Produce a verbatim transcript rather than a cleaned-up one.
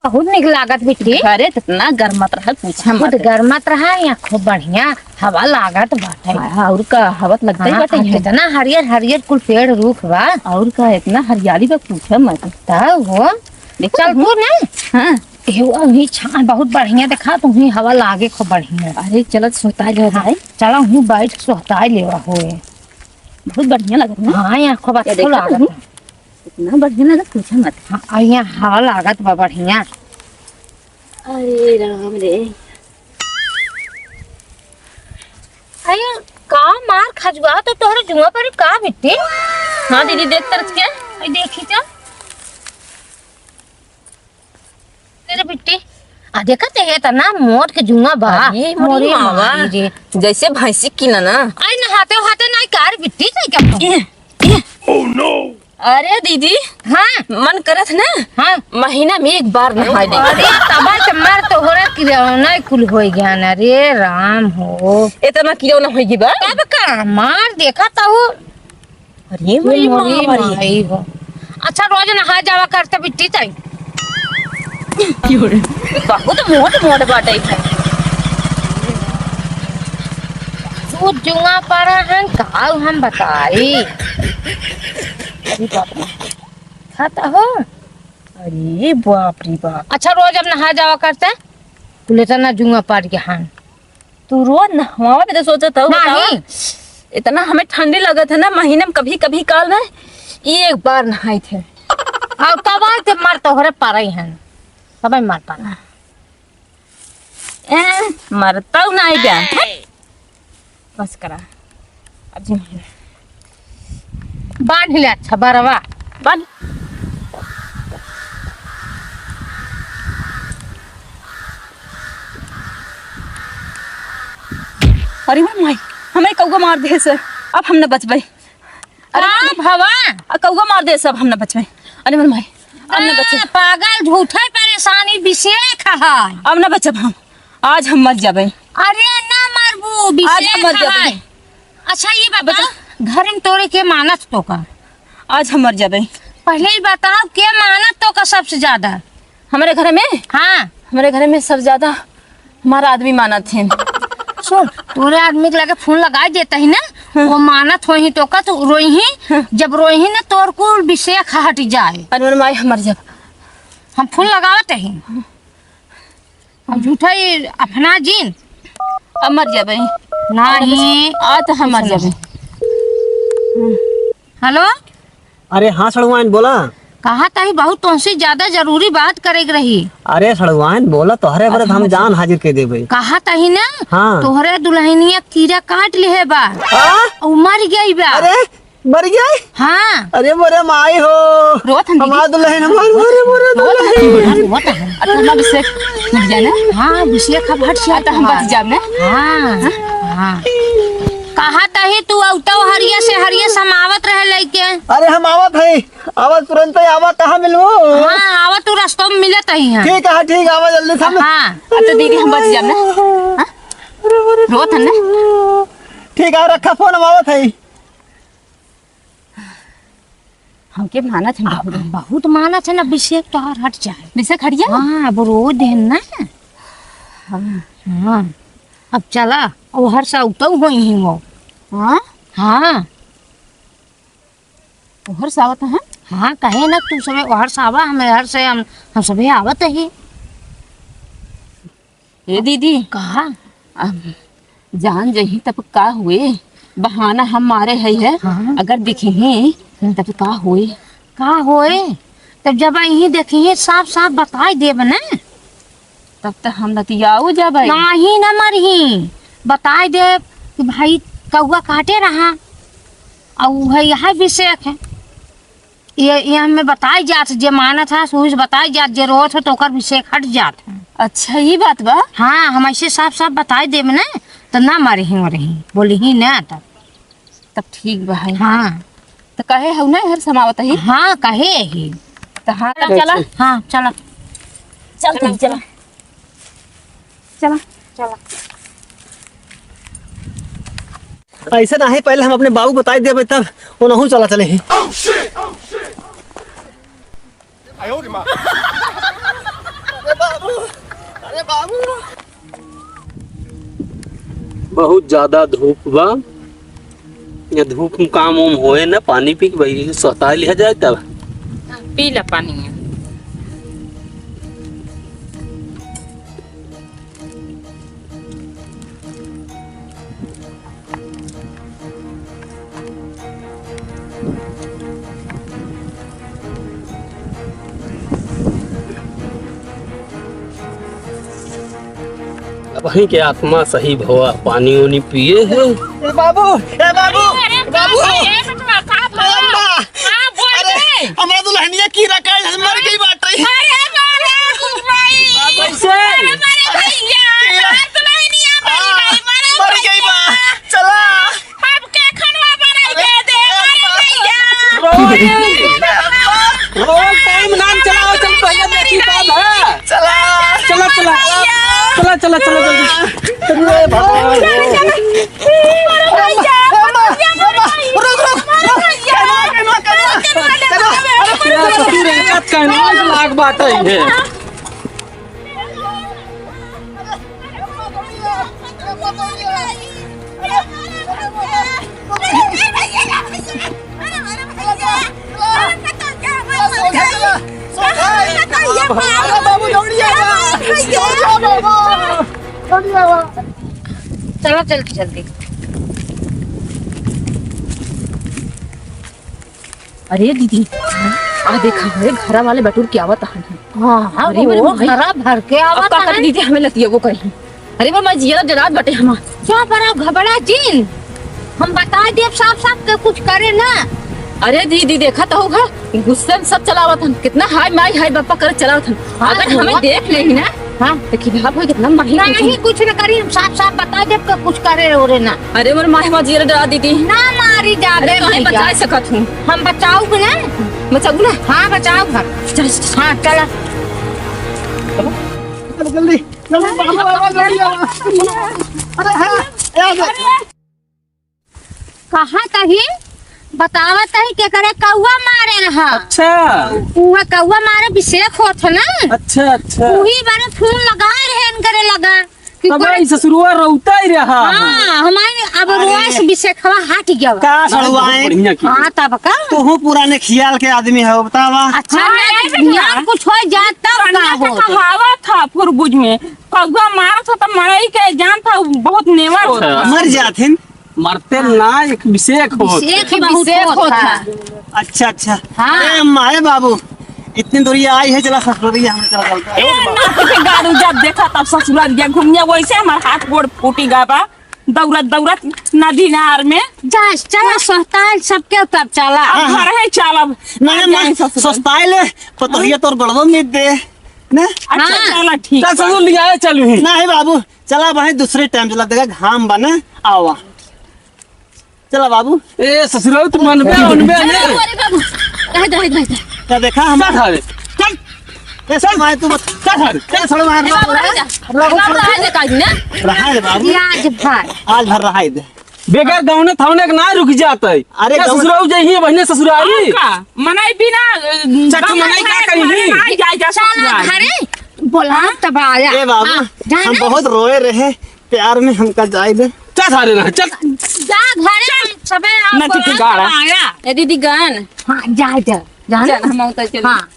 बहुत निक लागत बिट्टी। अरे, इतना गरमत रहल, पूछा बहुत मत। गरमत रहा, यहाँ खूब बढ़िया हवा लागत बाटे। हाँ, हाँ, और का, हवा त लगता ही हाँ, बाटे आ, यहाँ। कितना हरियर हरियर कुल पेड़ रूख बा। और का, इतना हरियाली बा, पूछा मत। तब हो, देखो चल तू ना। हाँ। एहो, वही छान बहुत बढ़िया देखा, तुही हवा लागे खूब बढ़िया। अरे, चलत सोहताई ले हाँ, जाए। चला, हूँ बैठ सोहताई लेवा होए। बहुत बढ़िया लगत ना। हाँ, यहाँ खूब ये अच्छा देखा लागत तुही? है। इतना बढ़िया लगत, पूछा मत। हाँ, आ यहाँ हवा लागत बा बढ़िया। अरे राम रे। अरे, का मार खजुआ तो तोहरे जुआ पर का बिट्टी? हाँ दीदी, देख तरस के। अरे, देखी तो। तेरे बिट्टी, आ देखा ते, ये तना मोट के जुआ बा। अरे, मोरी मोरी मावा। माई रे। जैसे भैंसी की ना ना। आई नहाते हाथे ना कार बिट्टी, नहीं क्या? अरे दीदी, हाँ। मन करत ना, हाँ। महीना में एक बार नहाए ले। अरे, तबा से मार तो हो रहा कि नहीं कुल होई गया ना रे राम हो। इतना किलो ना होई बा। तब का मार देखा तो। अरे ये मोरी मोरी माई। माई हो। अच्छा, रोज नहा जावा करते बिट्टी ताई। बहुत मोट मोट बाटे है। तू जुआ पड़ा है, का हम बताई। अरे बाप रे। खाता हो? अरे बाप रे बाप। अच्छा, रोज अब नहा जावा करते। तू लेता ना जुआ पार के हान। तू रोज नहवावा पे तो सोचत हो, बतावा। नहीं। इतना हमें ठंडी लगत है ना, महीने में कभी कभी काल में ये एक बार नहाई थे। और तब आए थे मर तोहरे पारई हैं, तब मर पाना। ए, मरता नहीं बे। बस करा। अब जी नहीं। बांध ले अच्छा बरवा। बांध। अरे मोर माई, हमें कौआ मार दे से, अब हम न बचबे। अरे का भवा? आ, कौआ मार दे से, अब हम न बचबे। अरे मोर माई, अब न बचबे। आ, पागल, झूठे परेशानी विषय है। अब न बचब हम। आज हम मर जाबे। अरे ना मरबू, आज हम मर विषय जाबे। है। अच्छा, ये बताओ, बता। घर में तोरे के मानत तो का? आज हम मर जाबे। पहले ही बताओ, के मानत तो का सबसे ज्यादा? हमारे घर में? हाँ। हमारे घर में सब ज्यादा हमारा आदमी मानत है। सुन, तोरे आदमी के लगे फोन लगाई देता ही ना, हाँ। वो मानत होही तो का, तू रोई ही, हाँ। जब रोई ही ना, तोर कुल विषय हट जाए। अरे मोर माई, हम मर जाब। हम फोन लगावत ही। अब झूठा ही अपना जीन। अब मर जाबे। नहीं। आज तो हम मर जाबे। हेलो। अरे हाँ सड़ुआइन, बोला। कहा तही बहुत तुमसे ज्यादा जरूरी बात करे के रही। अरे सड़ुआइन, बोला, तोहरे बरे हम जान हाजिर कर देबे। कहा तही ना, हाँ। तोहरे दुल्हनिया कीड़ा काट लिहे बा। आ? उ मर गई बा। अरे, मर गई? हाँ। अरे मोरे माई हो। रोत हन दीदी। हमार दुल्हन, हमार मोरे, मोरे रोत हन दुल्हन। दीदी, रोत हन। अरे, तोर माँ विषय मिट जाए ना? हाँ, विषय खा भाट से हाँ, तो हम बच जाब ना? हाँ, हाँ। कहा तही तू अउतौ हरिया से हरिया समावत रहे लइके। अरे हम आवत है, आवत तुरंत ही आवा, कहाँ मिलबो? हाँ, आवत तू रस्तों में मिलत ही हैं। ठीक है, ठीक है, आवा जल्दी से। हाँ। अच्छा दीदी, हम बच जाब ना? हाँ? रोत हन ना? ठीक है, रखा फोन, हम आवत है। हमके मानत है आ, बहुत। बहुत मानत है ना, अभिषेक तोहार हट जाए। अभिषेक हट जाए? हाँ, अब रो देन ना। हाँ। हाँ, अब चला, ओहर से अउतौ होई ही वो। हाँ? हाँ। ओहर से आवत है? हाँ, कहे ना तू सबे ओहर से आवा, हम एहर से, हम, हम सबे आवत ही। ए दीदी, कहा? अब जान जही तब का हुए, बहाना हम मारे है, है। हाँ। अगर दिखिही हम्म। तब का हुए? का होए? तब जब यही देखिही, साफ साफ बताई देब ना। तब तो हम लतियाऊ जब। नाही ना मरही, बताई देब कि भाई कौआ काटे रहा, और वह यह विषय है। ये, ये हमें बताई जात, जे मानत है, सुई से बताई जात, जे रोत हो, तो ओकर विषय हट जात है। अच्छा, ये बात बा? हाँ, हम ऐसे साफ साफ बताई देब ना, तो ना मारे ही, रही, बोली ही ना तब। तब ठीक बा है। हाँ। तो कहे हऊ ना, हर समावत ही? हाँ, कहे ही। तो हाँ, तब चला। हाँ, चला। चल, तू चला। चला। चला। ऐसे नाही, पहले हम अपने बाबू बताई देबे, तब वो नहू चला चले ही। Oh, shit! Oh, shit! Oh, shit! 哎呦我的妈！ बहुत ज्यादा धूप बा। ये धूप में काम वाम होए ना, पानी पी के भाई सोता लिया जाए तब। पी ला पानी। अबहीं के आत्मा सही भवा, पानी उनी पिए है। ए बाबू, ए बाबू, अरे, अरे, बाबू। का भवा? ए अम्मा। हाँ, बोल अरे, बे। हमरा दुल्हनिया कीरा काट के मर गई बाटे। अरे, बाबू, भाई। कैसे? अरे, मरे भैया। कीरा। हमार दुल्हनिया मर हाँ, गई, मरे मर गई भैया। बा। चला। हमके खनवा बनाई दे दे, अरे भैया। रोज, रोज टाइम नाम चलाओ, चल पहले देखी कब है। चला। चला, चला। चला, चला, चला, जल्दी। अरे भगवान। अरे भैया, अरे भैया, रुक, रुक, रुक। अरे भैया। कनवा, कनवा, कनवा। अरे तेरा ससुर है, कनवा लाग बात है ये। चलो, चल के जल्दी। अरे दीदी, आ देखा, हमरे घरा वाले बटुर के आवत हन। हाँ, हाँ, अरे, वो मेरे भाई। घरा भर के आवत अब का करी हन। दीदी, हमें लतिया वो करी। अरे, वो मैं जियरा जरात बटे हमार। चुप रहो, घबरा जिन। हम बता देब साफ साफ के कुछ करे ना। अरे दीदी, देखा तो होगा, गुस्से में सब चलावत हन। कितना हाय माई, हाय बापा करे चलावत हन। हाँ, अगर हमें वो देख लेही ना, हाँ। तो खिलाफ हो, कितना माही नहीं, कुछ कुछ न करी, हम साफ साफ बता देब कि कुछ करे ओरे ना। अरे मोर माही, हमार जियरा डरा दीदी। ना मारी जाबे अरे, तो हम भैया। बचा सकत हूँ। हम बचाऊ ना। बचाऊ ना? हाँ, बचाऊ हम। चल, चल। हाँ, चला। चलो, जल्दी, जल्दी, बाबू, बाबू, जल्दी आओ। अरे, हाँ, ए, आ गए। कहाँ कहीं बतावत है केकरे कौआ मारे रहा। अच्छा। उहे कौआ मारे बिसेक होत है ना। अच्छा, अच्छा। उही बारे फोन लगाए रहे इनकरे लगा कि तब कोई ई ससुरवा रौता ही रहा। हाँ, हमारे अब अरे। रोस बिसेखवा हट गया बा। का सड़ुआइन? बढ़िया की। हाँ, तब का? तोहू पुराने खियाल के आदमी हो, बतावा। अच्छा, हाँ, ना, यार, ना, कुछ हो जात तब पुरानिया का का हो? कहावत था फुरबुज में, कौआ मारत हो त मरई के जान था, बहुत नेवर होता। अच्छा। मर जाथिन। मरते ना, एक बिसेक होत। बिसेक ही बहुत बिसेक होत होत है। है। अच्छा, अच्छा। हाँ। ए अम्मा, ए बाबू, इतनी दूरिया आई है, चला ससुरिया हमें चला चलता है। ए, नाती के गाड़ू जब देखा तब ससुरिया घूमिया, वैसे हमार हाथ गोड़ फूटी गा बा, दौड़त दौड़त नदी नहर में। जा, चला सोहताल सबके तब चला। हाँ, हाँ। घर है चालब। नहीं, जाए नहीं, ससुराल। सोहताल है, पतोहिया तोर बड़वा में दे, ना? अच्छा, हाँ। चला, ठीक चल, बा। ससुर लियाए चलू ही। नहीं बाबू, चला भाई, दूसरे टाइम चला, देखा घाम बा ना, आवा। चला बाबू। ए, ससुराल, तू मनबे, मनबे, चल, ने? अरे बाबू, रह दे, रह दे, रह दे। क्या देखा हम? चल, हरे, चल। ए, चल भाई, तू मत। चल, हरे, चल, चल, सड़ुआइन, रह, रह, रह, रह, रह, रह, रह दे, काज ने। रहा है बाबू। ये आज भर। आज भर रहा है दे। बेगर गौने थौने के ना रुक जात है। अरे क्या गौने ससुराल जाइए, बहने ससुरारी? और का? मनाई बिना, अ, चाची, गौने मनाई का थौने करी? मनाई जाए जा चला ससुराल। घरे, बोला तब आया। ए बाबू, हाँ, जाए हम ना। बहुत रोए रहे, प्यार में हमका जाए दे। चल सारे ना, चल। जा घरे, हम सबे आप ना, ठीक है, गाड़ा। आया। ए दीदी गन। हाँ, जा, जा, जा ना। चल, हम उतर चल। हाँ।